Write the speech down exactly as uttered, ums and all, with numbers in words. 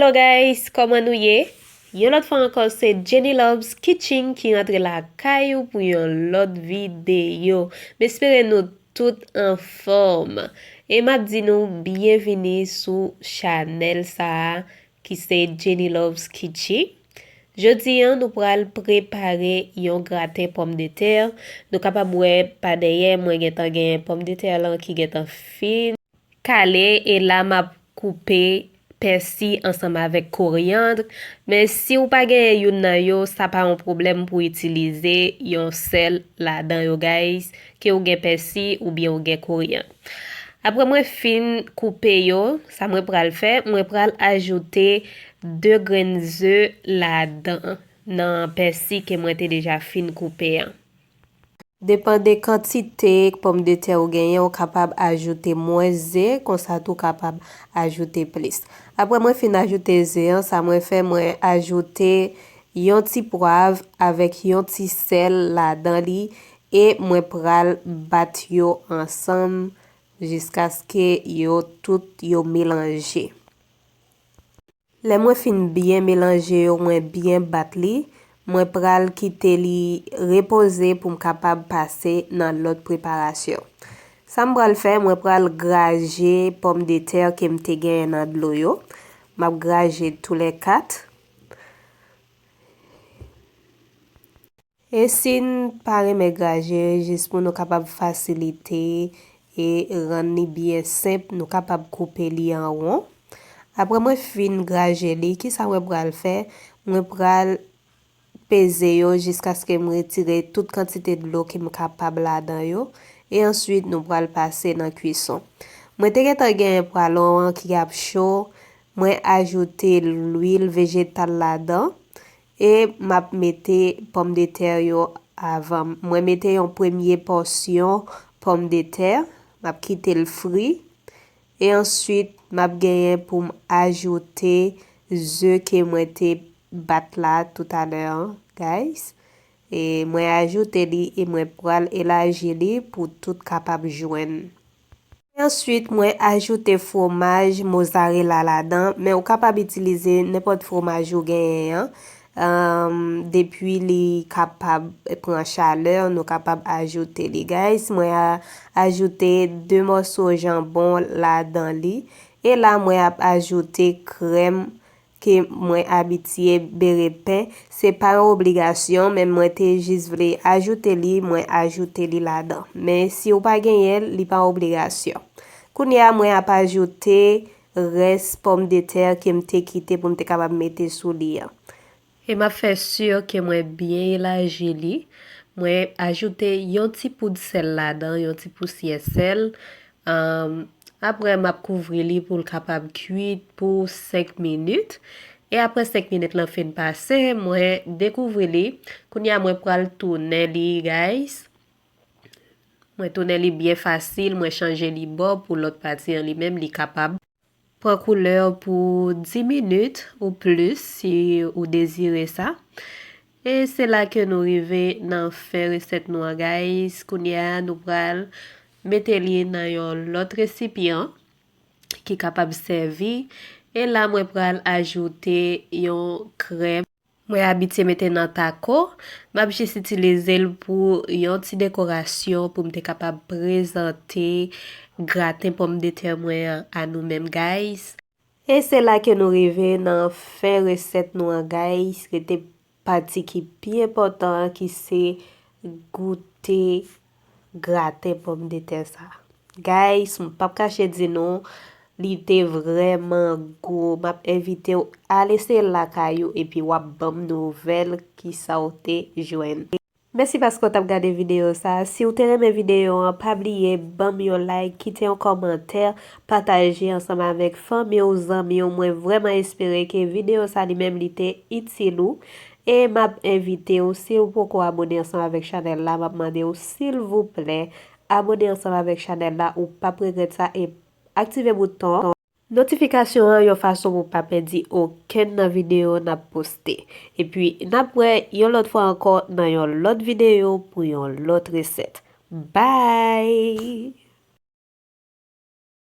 Hello guys, kòman nou ye? Yon lòt fwa ankò, se Jenny Loves Kitchen ki rantre lakay ou pou yon lòt videyo. M espere nou tout anfòm. E m ap di nou byenvini sou chanèl sa a ki se Jenny Loves Kitchen. Jodi a, nou pral prepare yon graten pòmdetè. Nou kapab wè pa dèyè, mwen gentan gen pòmdetè lan ki gentan fin kale, e la m ap koupe pèsi ansanm avèk koryann. Men si w pa genyen youn nan yo, sa pa yon pwoblèm pou w itilize yon sèl ladan yo, guys. Ke w gen pèsi oubyen w gen koryann. Apre mwen fin koupe yo, sa mwen pral fè, mwen pral ajoute de grenn ze ladan, nan pèsi ke mwen te deja fin koupe an. Depan de kantite pòmdetè ou genyen, ou kapab ajoute mwens ze, konsa tou w kapab ajoute plis. Apre mwen fin ajoute ze an, sa mwen fè, mwen ajoute yon ti pwav avèk yon ti sèl ladan li, e mwen pral bat yo ansanm jiskaske yo tout yo melanje. Lè mwen fin byen melanje yo, mwen byen bat li, mwen pral kite li repoze pou m kapab pase nan lòt preparasyon. Sa m pral fè, mwen pral graje pòmdetè ke m te genyen nan dlo yo. M ap graje toulèkat. E si n pa renmen graje, jis pou nou kapab fasilite e rann li byen senp, nou kapab koupe li an won. Apre mwen fin graje li, kisa mwen pral fè? Mwen pral peze yo jiskaske m retire tout kantite dlo ke m kapab ladan yo. E answit, nou pral pase nan kwison. Mwen te gentan genyen pwalon an ki ap cho. Mwen ajoute lwil vejetal ladan. E m ap mete pòmdetè yo avan. Mwen mete yon premye pòsyon pòmdetè. M ap kite l fri. E answit, m ap genyen pou m ajoute ze ke mwen te bat la toutalè an, guys. E mwen ajoute li e mwen pral elaji li pou tout kapab jwenn. E answit, mwen ajoute fwomaj mozarela ladan, men ou kapab itilize nenpòt fwomaj ou genyen an. Ahn, depi li kapab pran chalè, nou kapab ajoute li, guys. Mwen a, ajoute de mòso janbon ladan li. E la, mwen ap ajoute krèm ke mwen abitye bere pen. Se pa yon obligasyon, men mwen te jis vle ajoute li, mwen ajoute li ladan. Men si w pa genyen l, li pa obligasyon. Kounye a, mwen ap ajoute rès pòmdetè ke m te kite pou m te kapab mete sou li an. E m ap fè si ke mwen byen elaji li. Mwen ajoute yon ti poud sèl ladan, yon ti pousyè sèl. Ahn, apre, m ap kouvri li pou l kapab kwit pou senk minit. E apre senk minit lan fin pase, mwen dekouvri li. Kounye a, mwen pral tounen li, guys. Mwen tounen li byen fasil, mwen chanje li bò pou lòt pati an li menm, li kapab pran koulè pou dis minit ou plis si ou dezire sa. E se la ke nou rive nan fen resèt nou an, guys. Kounye a, nou pral mete li nan yon lòt resipyan ki kapab sèvi. E la, mwen pral ajoute yon krèm. Mwen abitye mete nan tako. M ap jis itilize l pou yon ti dekorasyon pou m te kapab prezante graten pòmdetè mwen an a nou menm, guys. E se la ke nou rive nan fen resèt nou an, guys. Rete pati ki pi enpòtan an, ki se goute graten pòmdetè sa. Guys, m p ap kache di nou, li te vrèman gou. M ap envite w al eseye l lakay ou epi w ap ban m nouvèl kisa w te jwenn. Mèsi paske w t ap gade videyo sa. Si w te renmen videyo an, pa bliye ban m yon like, kite yon kòmantè, pataje ansanm avèk fanmi w, zanmi w. Mwen vrèman espere ke videyo sa li menm li te itil ou. E m ap envite w, si w poko abone ansanm avèk chanèl la, m ap mande w silvouplè, abone ansanm avèk chanèl la, ou p ap regrèt sa, e aktive bouton notifikasyon an yon fason pou w pa pèdi okenn nan videyo n ap poste. Epi, n ap wè yon lòt fwa ankò nan yon lòt videyo pou yon lòt resèt. Bye!